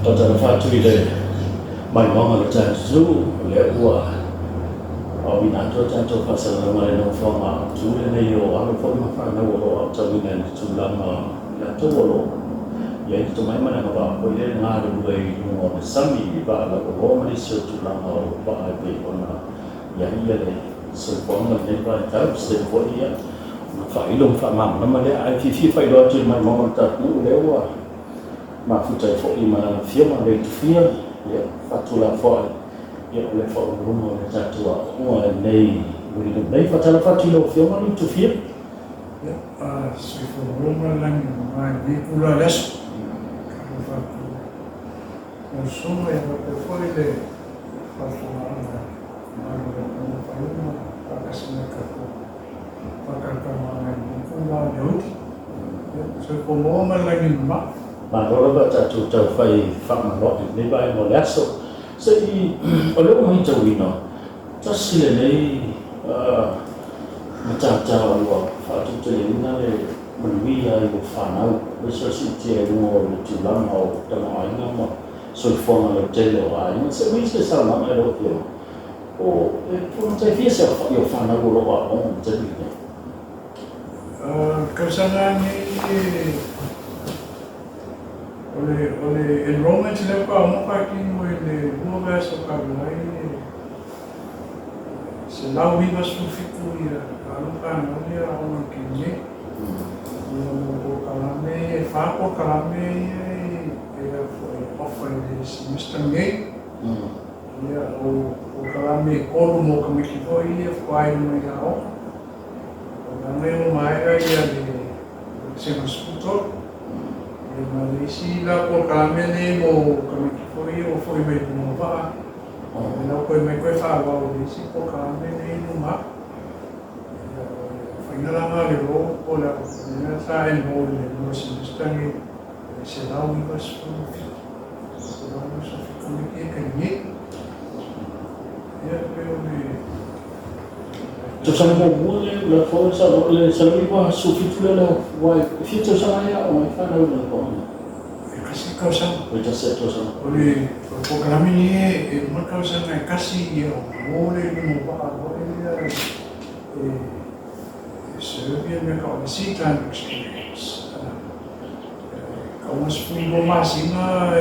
Faatalofa atu i le maimoaga o le tatou o lea ua aoina atu a tatou faasalalauga i le nofoaga autu lenei o alo foi ma fanau o lo o aotauina i le tulaga i latou o lo o i ai le tomai ma le agavaa foi lea e galulue i luga o le sami i vaa lauoloa ma nisi o tulaga o vaa e pei ona i ai le soifuaga i lenei vaitau. Se taimi foi ia ona faailo ma faamalamalama lea, ae fiafia faailoa atu i le maimoaga o le tatou nuu lea ua mafuta ai foi ma lana afioga Leitufia, ia, faatulafoai, ia, o le faauluuluga o le tatou aoaoga i lenei ulilumu nei. Faatalofa atu i lau afioga Leitufia. Ia, soifua maua ma le lagi e mama i lenei itula o le aso. Talofa atu i lau susuga ia faapea foi le faafofogaaga a le mamalu o le atunuu faaiuga faatasi mai tatou faatalatalanoaga i lenei itula o le aoauli. Ia, soifua maua ma le lagi e mama. Malo lava tatou taufai faamaloai i lenei vaega o le aso. Se i, o lea ua matauina, tasi lenei matata ua faatuteleina le manuia i fanau, aemaise o le siitia i luga o le tulaga o tamaoaiga ma soifuaga lautele o aiga. Se i aumai se saunoaga i lau Afioga, o e tai fia se aofai o fanau o lo o aooga i le taimi lenei? O le tausaga lenei o le enrollment lea faatoa uma faatino i le lua vaiaso talu ai, e 197 alo ma fanau ia e aoga i le taimi nei. Ia mo polokalame ia, e fa polokalame ia e offer i le semester lenei. Ia o polokalame e tolu mo tamaiti foi ia faatoa iu mai aoga. O le aga ua maea ia le Vasega 13. Ia ma le isi la polokalame lenei mo tamaiti foi ia ua foi mai luga o vaa. Ia la ua toe omai toe faaauau i le isi polokalame lenei i luma atu. Ia o le aofaiga la lena o le roll po o le lea sa enroll i le lua semester lenei, e 197. 197 tamaiti ia e taimi nei. Ia pei o le Tausaga muamua lea ua foi sa le 197 lea lea ua e fia tausaga ai aoga ai fanau i le aoga. E tasi le tausaga. O le tasi le tausaga. O le polokalame lenei e uma le tausaga e tasi ia ona o lea i luga o vaa foi lea e serve ia mea tau o le sea time experience. E tau 12 masina e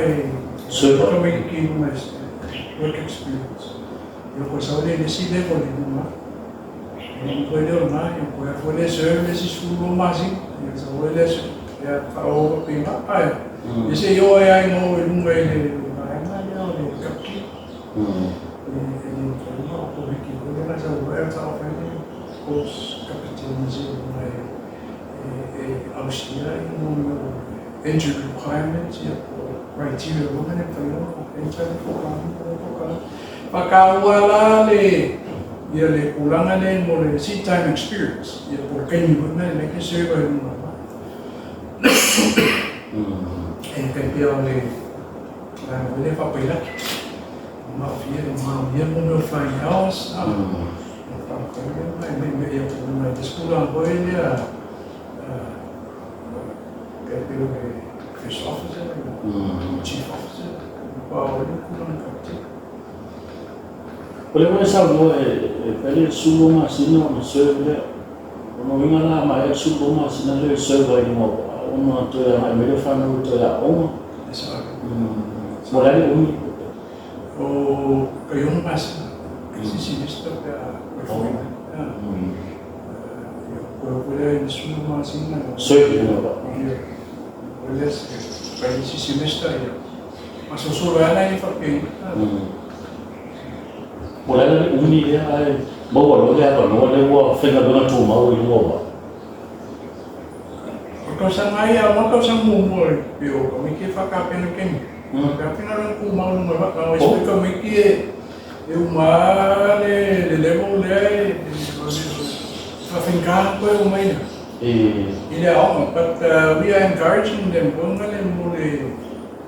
Serve. tamaiti i luga e work experience. Ia koe sau lea i le isi level i luga atu. Ia ona toe lea o lena, ia toe alu foi lea e serve le isi 12 masina. Ia ona sau foi lea ia faaauau faapena. Ae ia se i oo ai lava ina oo i luga i le vaega lea o le kapiti. E le mafai ona okomeki foi lea ona sau loa ta fai le course kapiteni seiloga e ausia ai mea o entry requirements ia po o criteria foi lea e mafai ona enter le polokalame lea polokalame. Faataua la le ia le tulaga lea mo le seat time experience ia po o le taimi foi lena e te serve ai i luga o le vaa. E tai pei o le vaega foi lea faapailaki. Maofia e manaomia mo mea o flying hours e faamafai ona e meemee atu i luga i le isi tulaga foi lea tai pei o le first officer, chief officer, pa o le tulaga kapiteni. O lea ua e saunoa e fai le 12 masina ona serve lea. O lona uiga la a maea le 12 masina lea e serve ai i luga o vaa ona toe agai mai lea o fanau e toe aoga. E sao. Mo le a le umi? O tai 6 masina, isi semester pe a toe foi mai. Ia toe o foi lea i le 12 masina. Serve i luga o vaa. Ia, foi lea fai isi semester ia. Masolosolo ai la e faapena. Po o le a la le umi lea ae maua loa le avanoa lea ua faigaluega tumau i luga o vaa? O le tausaga ia, aua tausaga muamua pei o tamaiti e faatapena taimi. Faatapena loa tumau i luga o le vaa. Leaga o isi foi tamaiti e uma lava le level lea e faafaigata toe omai i le aoga. But we are encouraging them foi lea mo le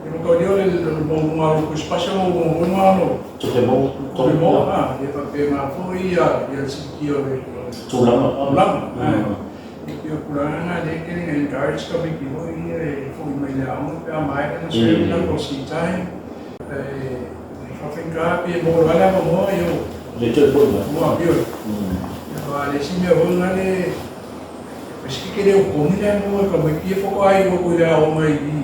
E mataulia o le maualuga o lou tusipasi o lou maualuga o Tupe maua. Tupe maua, ia faapena foi ia le siitia o le tulaga. Tulaga. Pei o tulaga na lea e tele ina encourage tamaiti foi ia e foi mai le aoga pe a maea ona serve latou sea time. E faafaigata pe maua loa le avanoa ia ua. Le toe foi mai. Ua ioe. Aua o le isi mea foi lena e pei se tele o totogi la e maua e tamaiti ia faatoa iu atu i le aoga i i.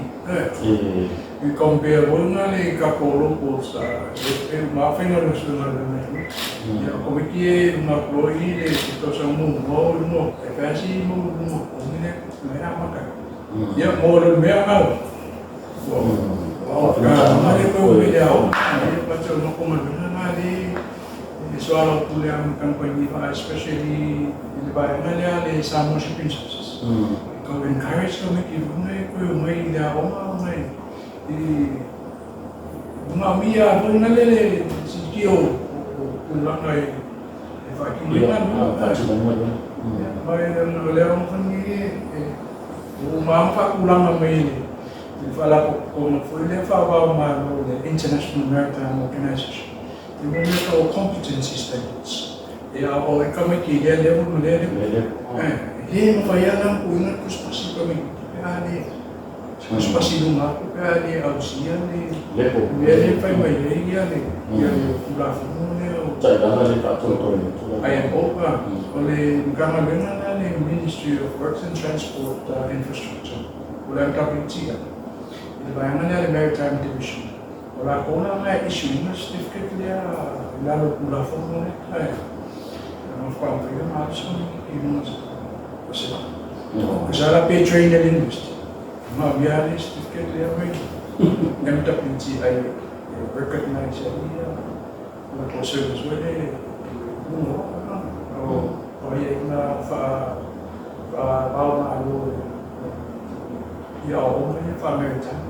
I compare foi lena i tatou locals e uma lava faigaluega faigaluega ai. Ia o tamaiti ia e uma atu loa i le tausaga muamua o i luga e fai lava si mau i luga o totogi lea e amata ai. Ia mo le mea lena ua ua le toe omai i le aoga. Ia but o le matou galuega lena lea e soalaupule lava ma kamupani vaa especially i le vaega lea a le Samoa Shipping Services. Tau encourage tamaiti i luga e toe omai i le aoga ona e manaomia lava foi lea le siitia o tulaga e faatino ai galuega. Ma o le aoga foi lenei ua uma lava ona faatulaga mai e le Faalapotopotoga foi lea faava-o-Malo le International Maritime Organization i mea tau o competency standards e aoao ai tamaiti i lea level ma lea level. E le mafai lava la ona tuuina le tusipasi i tamaiti pe a le tusipasi i luga atu pe a le ausia le mea lea e fai mai ai ia le Tulafono lea o Taiala le faatotonu. IMO. O le Matagaluega lena le Ministry of Works and Transport Infrastructure o le MWTI i le vaega lea le Maritime Division. O latou la na e issue ina le certificate lea i lalo o le Tulafono lea. Ae na faamai ona alu se i luga o se vaa. Tusa la pe train e le university, manaomia lava le certificate lea mai MWTI e recognize ai ia latou service foi lea i luga o vaa. O aiaiga faava-o-Malo i aoaoga ia faa-maritime.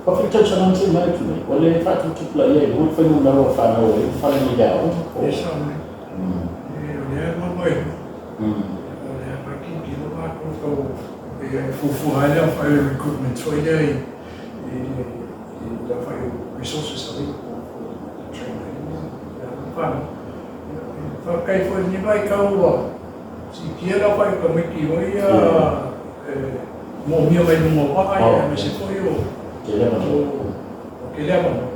Faafetai tausaga na se mai atu nei, ua le faatuputupulaia i luga le fuainumera o fanau o i fale nei i le aoga po. E sao mai. O lea e maua i luga. O lea e tilotilo matou tau e fuafua ai le aofai o le recruitment foi lea i le aofai o resources available for train ai le fanau. Faafetai foi i lenei vaitau ua siitia le aofai o tamaiti foi ia e moomia mai luga o vaa aemaise foi o tele avanoa.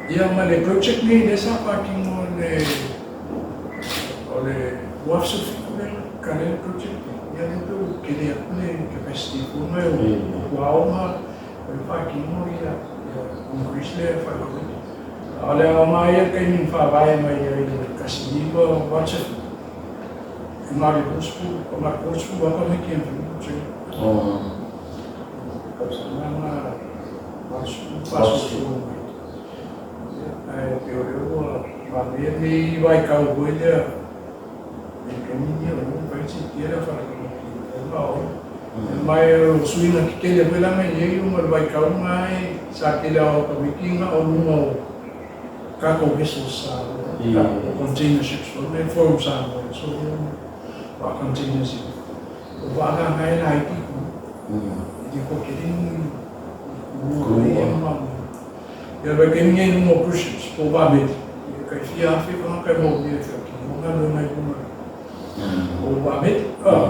Ia ma le project nei lea sa faatino o le 2017 lea ka lea le project nei. Ia lea pei ua tele atu le capacity foi mai o aoga o le faatino ia increase le aofai o tamaiti. A o le aoga lava ia i le taimi na faavae mai ai i le 1987, na o le 20, na o le 30 lava tamaiti e mafai ona train. Tausaga na 80, 40 mai. Ae pei o lea ua manaia lenei vaitau foi lea i le taimi lenei o lea ua mafai ona siitia le aofai o tamaiti e mafai ona aoaoina. Ma o suiga tetele foi la na i ai ona o le vaitau lena sa tele lava o tamaiti na o luga o cargo vessels sa o container ships foi nei from Samoa e so vaa containers i o vaa la na e laiti i le ko tele ni ia vaitaimi nei i luga o cruise ships po o vaa meli e tai fia afe tagata e maomia e feakino galuega i luga o vaa meli.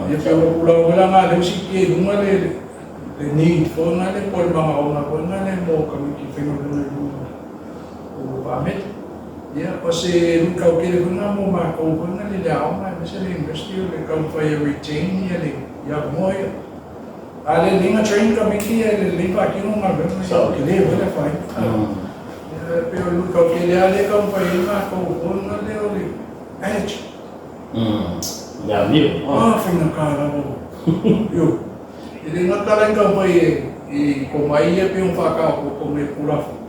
Ia pei o le tulaga foi la lena lea ua siitia i luga le need foi lena po o le manaoga foi lena mo tamaiti faigaluega i luga o vaa meli. Ia, o se luitau tele foi lena mo matou foi lena i le aoga aemaise le university o le taumafai e retain ia le avanoa ia. A le lelei ona train tamaiti ae le lelei faatino galuega, ia ua tele foi le afaina. Ia, e pei o le luitau tele lava lea e taumafai ai matou foi lena o le attitude. Le amio. Ah, faigata lava. Ioe. E le gata la i taumafai e tomai ia pei ona faataotooto mai e Tulafono.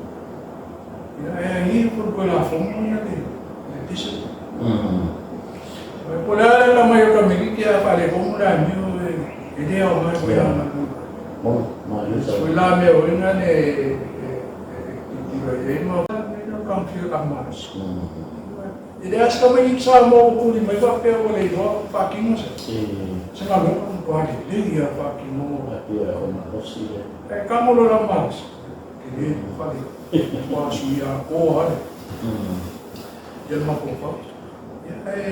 Ia, ae ai ia foi toe lafoga ia le discipline. Po o le a le atamai o tamaititi a faaletonu le amio e le aoga e koe ana. Foi la mea foi na le tilotilo i ai ma le amasi. E leai se tamaititi Samoa ua tuli mai faapea ua le iloa faatino se galuega ua matua lelei lava faatino. E tago loa la malosi, tele le fale, ua suia atoa lava le mafaufau. Ae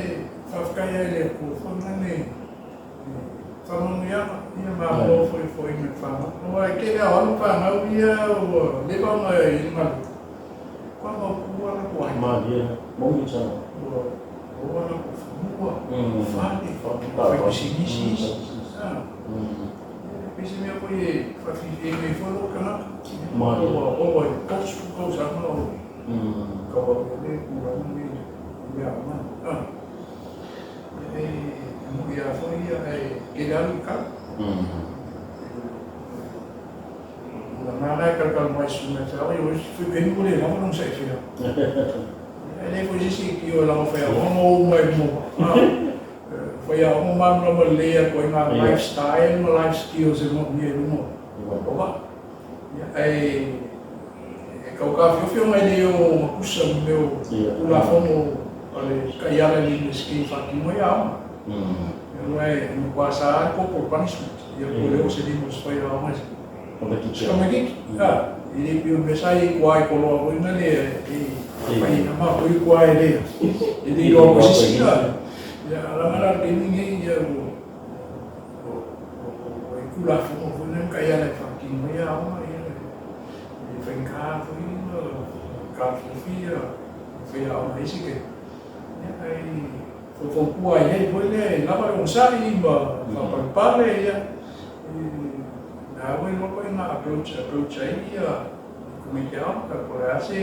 faafetai lava i le Atua foi lea. Faamanuiaga, ia malo foi foi mai fanau. Aua e tele lava o alo ma fanau ia ua leva ona i le galuega, ua mautu lava latou aiga. Malie, moni tala. Ua maua latou fanua, fale, fai pisinisi isi. E pei se mea foi e faafiafia ai foi lou tagata. Malie. Ua ova i le 30 tausaga o tauave le tulaga lenei i mea aoga. E moni lava foi ia, ae tele lava luitau. O tulaga la e talatala mai susuga ia te au, o isi foi taimi ua le lava lona saifea. Ae leai foi se isi e tio e laga faiaoga ma o uma ai i luma. Faiaoga malamalama lelei atu ai ngā lifestyle ma life skills e manaomia i luga o vaa. Ae e tau taofiofi ona e le o gatusa ma mea o Tulafono a le Taiala i le Iunivesite i faatino ai aoga. Aua e matua sa lava le corporal punishment, ia po o le oo se lima o se faiaoga i se tamaitiiti. E le pei o le mea sa i ai i tua i Koloa foi na le e fai a matou i tua e le iloa foi se isi. Ia leaga la le taimi lenei ia ua O le Tulafono foi lea na taiala e faatino ai aoga, ia e faigata foi ona taofiofi ia faiaoga i isi taimi. Ia ae faufautua i ai foi lea e lava le onosai ma faapalepale ia na ua iloa foi na approach approach ai ia tamaiti aoga po o le a se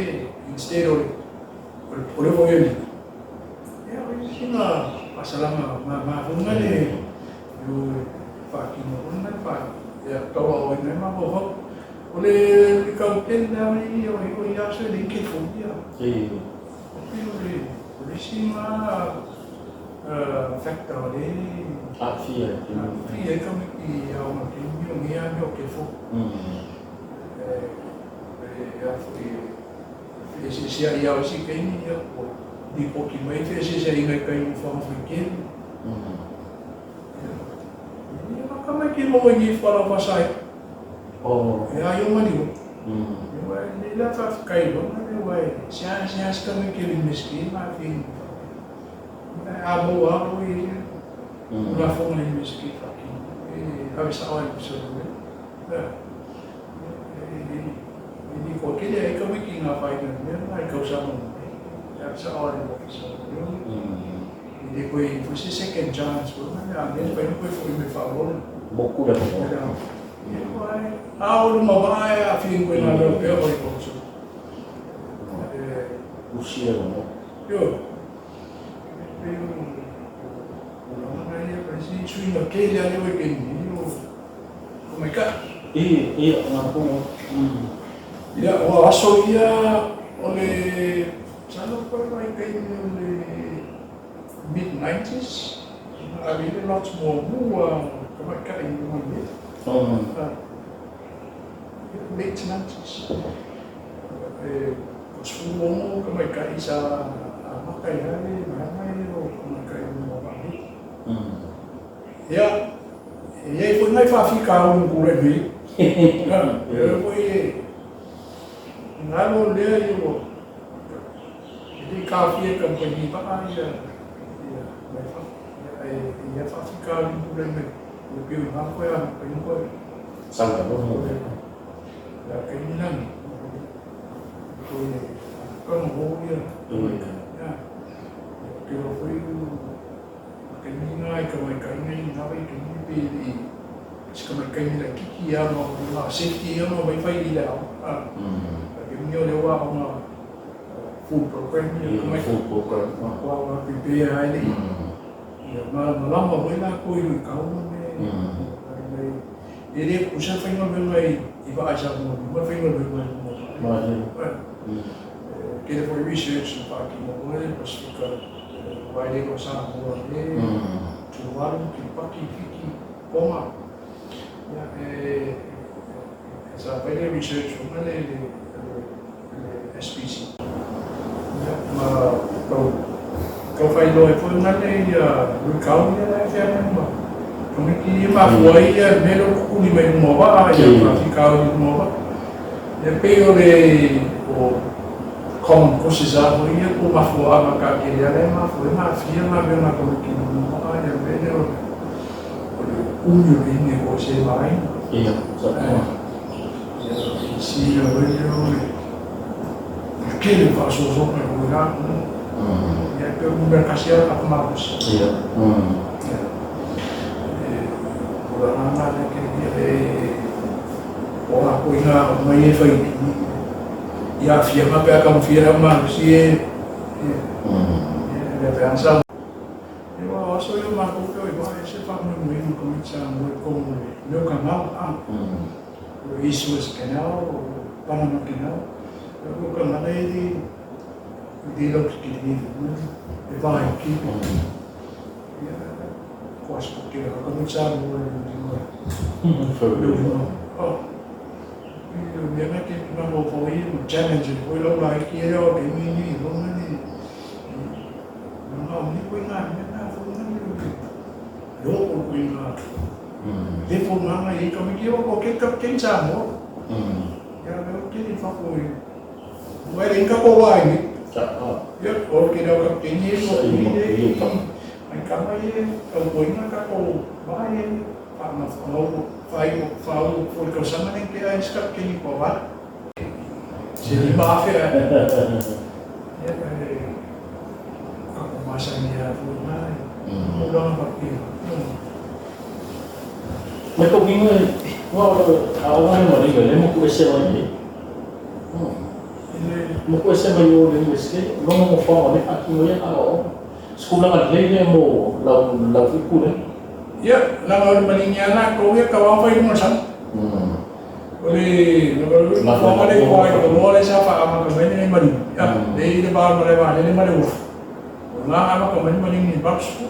instead o le o le foi o Ia o le sina faasalaga mama foi lea e faatino foi lea fa ia tauaoina ai mafaufau. O le luitau tele lava ia o ia aso e leai ni telefoni ia. E pei o le o le isi lena factor o lea e aafia ai tamaiti i aoga i le taimi o nei lava mea o telefoni. E a foi e feeseeseai lava i isi taimi, ia ua lipoti mai feeseeseaiga i tai i nofoaga faitele. Ia, maka mai ke maua i nei fualaau faasaina. E a ia maliu. Aua e lelei la faafetai loa le aua e seasea se tamaiti o le Iunivesite ma afia i Ae a maua lava ua i ai le Tulafono a le Iunivesite e faatino, e ave sao lava i le Ofisa o Leoleo. E le toatele ai tamaiti i afaina i le mea lena i tausaga ua mavae. E ave sao lava i le Ofisa o Leoleo. E le toe i ai foi se second chance foi lea, a mea e mafai ona toe foi mai faaauau. Moku le avanoa. A o luma vaa e aafia i ituaiga mea faapea oi koso. Usi le avanoa. Ioe. E pei o tulaga na ia, o isi suiga tele lava lea ua i taimi nei o maikaʻi. Ia, na po. Ia, o aso ia o le, masalo po o le vaitaimi o le mid 90s, na ave ai le lot muamua tamaitai i luga nei. Late 90s. E 16 tamaitai sa amata ai lava le vaega ia o tamaitai i luga o vaa nei. Ia, e i ai foi nai faafitauli na tulai mai ai. E foi e galo lea ia ua e le i taofia e kamupani vaa ia ia mai fafo. Ia, ae e i ai faafitauli na tulai mai, ia pei o i ina koe amata ai ona toe Sau i lalo mo le. Ia taimi la nei, toe amata ona o ia Ia, ou te iloa foi Taimi na i tamaitaina i na vaitaimi pe le i si tamaitaimi laititi ia ma ma safety ia ma vai fai i le aoga. A taimi o le ua aoga full program ia tamai full program ua aoga prepare ai le ia malamalama foi latou i luitau ma mea mai e le tutusa le faigaluega i vaa i Samoa nei ma le faigaluega i luga o vaa. Tele foi research na faatino foi le Pasefika Vaelele o Samoa e Tuvalu, Kiripati, Fiti, Tonga. Ia, e sa fai le research foi lea i le SPC. Ia, ma tau tau faailoa ai foi lea ia luitau ia la e feagai ma tamaiti ia mafua ai ia mea lea o tutuli mai luga o vaa, ia faafitauli i luga o vaa. Ia pei o le o common causes lava foi ia po o mafuaaga taatele lea e mafua ai ona aafia galuega a tamaiti i luga o vaa ia le mea lea o o le umi o le imi e toesea ai ma aiga. Ia, sa. Ia, isi ia foi lea o le tele o faasoasoaga e oi la ia e pei o le numera tasi lava le tatou malosi. Ia. Ia, e tulaga lena lea ke ia e o latou ina aumai e fai i aafiaga pe a taumafia le au malosi e ia e le sa. Ia o aso ia o matou pe o i vaa ese faamoemoega o tamaiti Samoa i totonu o le mea o Canal a. O le East West Canal, o Panama Canal. Ia o Canal e le le lautetele e va ai ki. Ia quasi ko te ka tamaiti Samoa e le Oh. Ia mea na ke tulaga o foi ma challenge foi lau laiti e o ke ni ni longa ni. Ia, ka ko masani a foi na tulaga faapea. Me ko winga wa o a o le mo le le mo ku ese mai ni. Mo ku ese mai o le ese no mo fa o le fa ki mo ya a o. Skula nga le le mo lau lau fi ku le. Ia, laga o le maligi lava latou ia tauafa i luga o le sami. O le nofoaga lea i tua i Oloa lea sa faaamata mai lenei maligi, lea i le va o le malae vaalele ma le uafu. O lena na amata mai le maligi i le 80.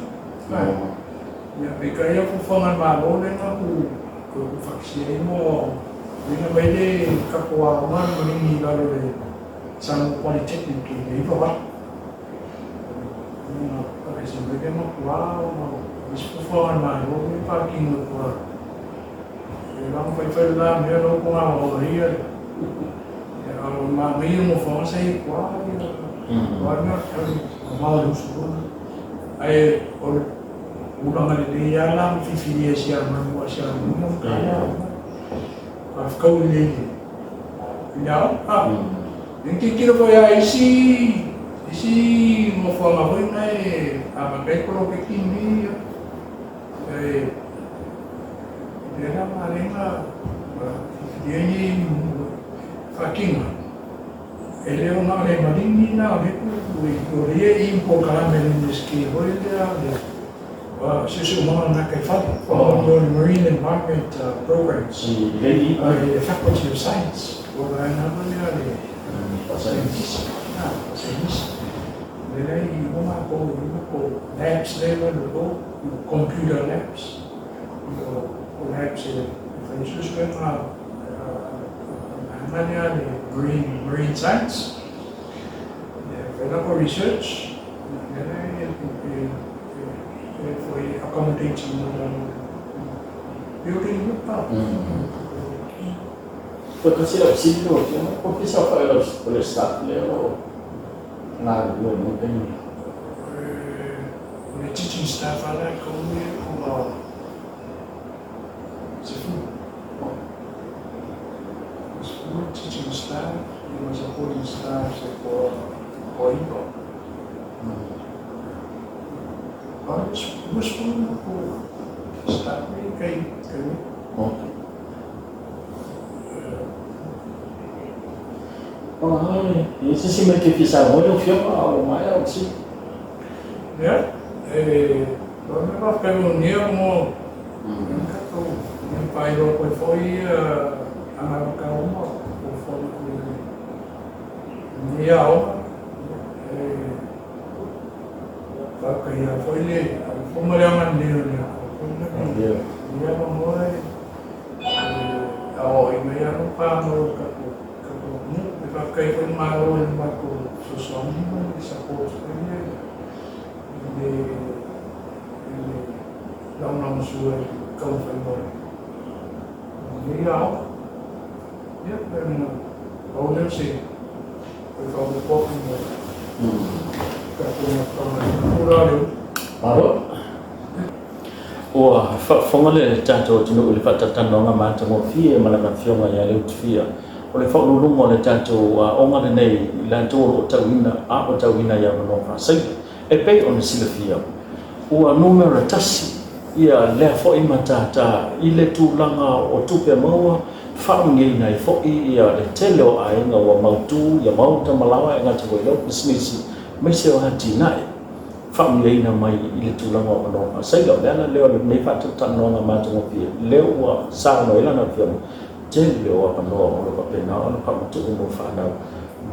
Ia, peitai o fuafuaga a le Malo lea na toe tuufaatasia ai mo uiga mai le tatou aoga le maligi i lalo o le Samoa Polytechnic i le 98. Ona aveese mai lea matua ona o isi fuafuaga a le Malo lea e faatino i tua. E lava faifai le la mea lau ko ngā waho ia. Ia a o manaia mo whanga sa i kua ia. Kua mea kau ma mao le usu kua. Ai o le tulaga lelei lava la ma filifili ai si a manu a si a manu ma ka ia. Ka whakau i le i le ao. Ah. E tilotilo foi a isi isi nofoaga foi na e amata ai poloketi nei ia. E lea la malenga filifilia nei faatino e le o na o le maligi na o le ku o le ia i polokalame a le Iunivesite foi lea le siosiomaga na kai fale o le Marine Environment Programs i le Faculty of Science ua vaega lava lea le saienitisi saienisi lea i o matou i matou labs lea i lalo computer labs o labs e fai suesuega a le vaega lea le marine science e fai lava research lea e foi accommodate mo building. Foi kasi lau sili lau afioga, po o fea foi o le staff lea o lo o galulue i lenei taimi? O le teaching staff lava latou ia ua 10. 10 teaching staff ma supporting staff se toa 9. 20 ko staff nei kai kai. Okay. Ai, e se isi mea e te fia saunoa lau afioga a ua maea ou fesili? Ia, e loa mea faafetai mo nia mo tatou faailoa koe foi agavata uma o foi i lenei aoga. E faafetaia foi le alofa ma le agalelei o le Atua foi lenei avanoa e aoaoina ai lava pa mo le tatou atunuu. E faafetai foi i le Malo i le matou fesoasoani ma le support foi lea i le lagolagosua i le taumafaiga o lenei aoga. Ia, pau lea o se toe faaopoopo atu mo le tatou mafutaga i le pula lea. Malo. Ua faafofoga le tatou atunuu i le faatalatalanoaga matagofie ma lana Afioga ia Leutufia. O le faauluuluga o le tatou aoga lenei i latou o lo o tauina aotauina i avanoa faasaina. E pei ona silafia, ua numera tasi ia lea foi matata i le tulaga o tupe maua, faamanuiaina ai foi ia le tele o aiga ua mautu ia maota ma laoa e gata foi i lea pisinisi aemaise o atinae faamanuiaina mai i le tulaga o avanoa faasaila. O le ala lea o lenei faatalatalanoaga matagofie, lea ua saunoa ai lana Afioga, tele o avanoa o lo o faapena ona faamatuu mo fanau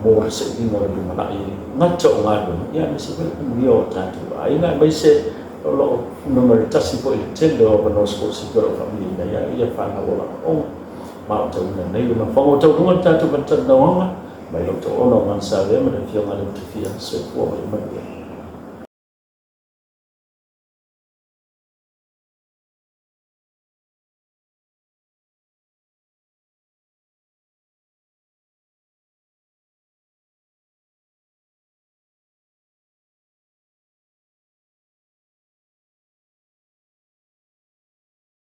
mo le sailiga o le lumanai e le gata o galuega, ia aemaise foi le manuia o tatou aiga, aemaise o lo o numera tasi foi i le tele o avanoa sikolasipi o lo o faamanuiaina ai ia fanau o aoaoga ma aotauina nei o nofoaga. Ua taualuga le tatou fatalanoaga mai lou toaono o Mansavea ma le Afioga Leutafia. Soifua ma ia manuia.